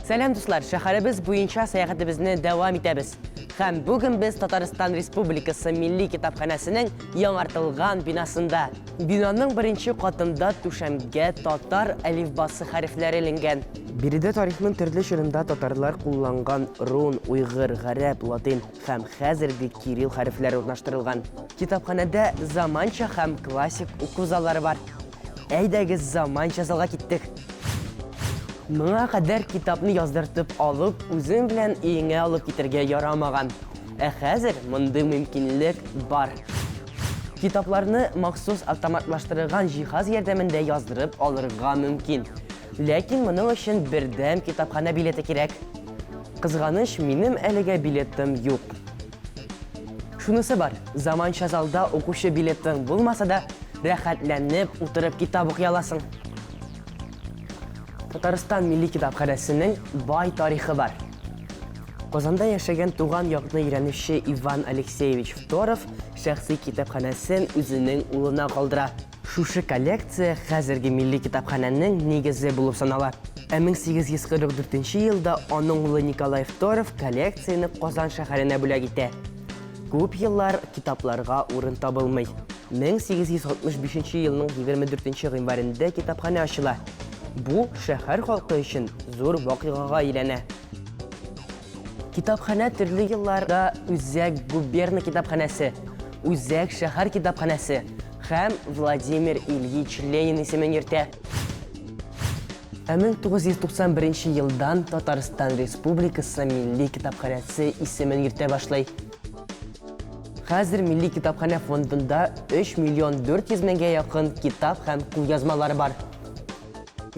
Сәлам, дуслар! Шәһәребез буенча сәяхәтебезне дәвам итәбез. Һәм бүген без Татарстан Республикасы Милли китапханәсенең яңартылган бинасында. Бинаның беренче катында түшәмгә татар әлифбасы хәрефләре эленгән. Биредә тарихның төрле чорында татарлар кулланган рун, уйгыр, гарәп, латин һәм хәзерге кирилл хәрефләре урнаштырылган. Китапханәдә заманча һәм классик уку заллары бар. Әйдәгез, заманча залга киттек. Моңа кадәр китапны яздыртып алып, үзең белән өеңә алып китергә ярамаган. Ә хәзер мондый мөмкинлек бар. Китапларны махсус автоматлаштырылган җиһаз ярдәмендә яздырып алырга мөмкин. Ләкин моның өчен бердәм китапханә билеты кирәк. Кызганыч, минем әлегә билетым юк. Шунысы бар, заманча залда укучы билетың булмаса да, рәхәтләнеп утырып китап укый аласың. Татарстан Милли китапханәсенең бай тарихы бар. Казанда яшәгән туган якны өйрәнүче Иван Алексеевич Второв шәхси китапханәсен үзенең улына калдыра. Шушы коллекция хәзерге Милли китапханәнең нигезе булып санала. Ә 1844 елда аның улы Николай Второв коллекцияне Казан шәһәренә бүләк итә. Күп еллар китапларга урын табылмый. 1865 елның 24 гыйнварендә китапханә ачыла. Бу шәһәр халкы өчен зур вакыйгага әйләнә. Китапханә төрле елларда Үзәк губерна китапханәсе, Үзәк шәһәр китапханәсе һәм Владимир Ильич Ленин исемен йөртә. Ә 1991 елдан Татарстан Республикасы Милли китапханәсе исемен йөртә башлый. Хәзер Милли китапханә фондында 3 миллион 400 меңгә якын китап һәм кулъязмалар бар.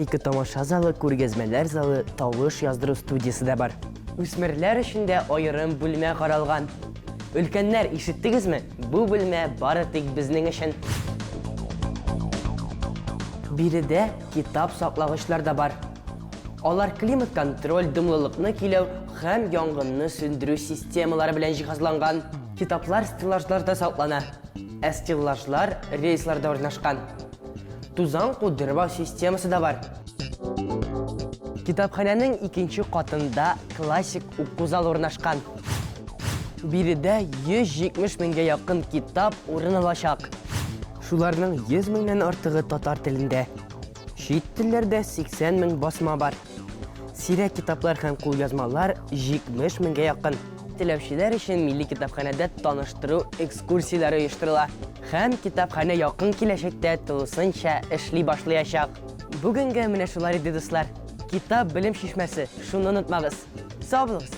Ике тамаша залы, күргәзмәләр залы, тавыш яздыру студиясе дә бар. Үсмерләр өчен дә аерым бүлмә каралган. Өлкәннәр, ишеттегезме? Бу бүлмә бары тик безнең өчен. Биредә китап саклагычлар да бар. Алар климат-контроль, дымлылыкны көйләү һәм янгынны сүндерү системалары белән җиһазланган. Китаплар стеллажларда саклана, ә стеллажлар рельсларда урнашкан. Тузан кудырмау системасы да бар. Китапханәнең икенче катында классик уку залы урнашкан. Биредә 170 меңгә якын китап урын алачак. Шуларның 100 меңнән артыгы татар телендә. Чит телләрдә 80 мең басма бар. Сирәк китаплар һәм кулъязмалар 70 меңгә якын. Теләүчеләр өчен Милли китапханәдә таныштыру экскурсияләре оештырыла. Һәм китапханә якын киләчәктә тулысынча эшли башлыячак. Бүгенгә менә шулар иде, дуслар. Китап белем чишмәсе, шуны онытмагыз. Сау булыгыз!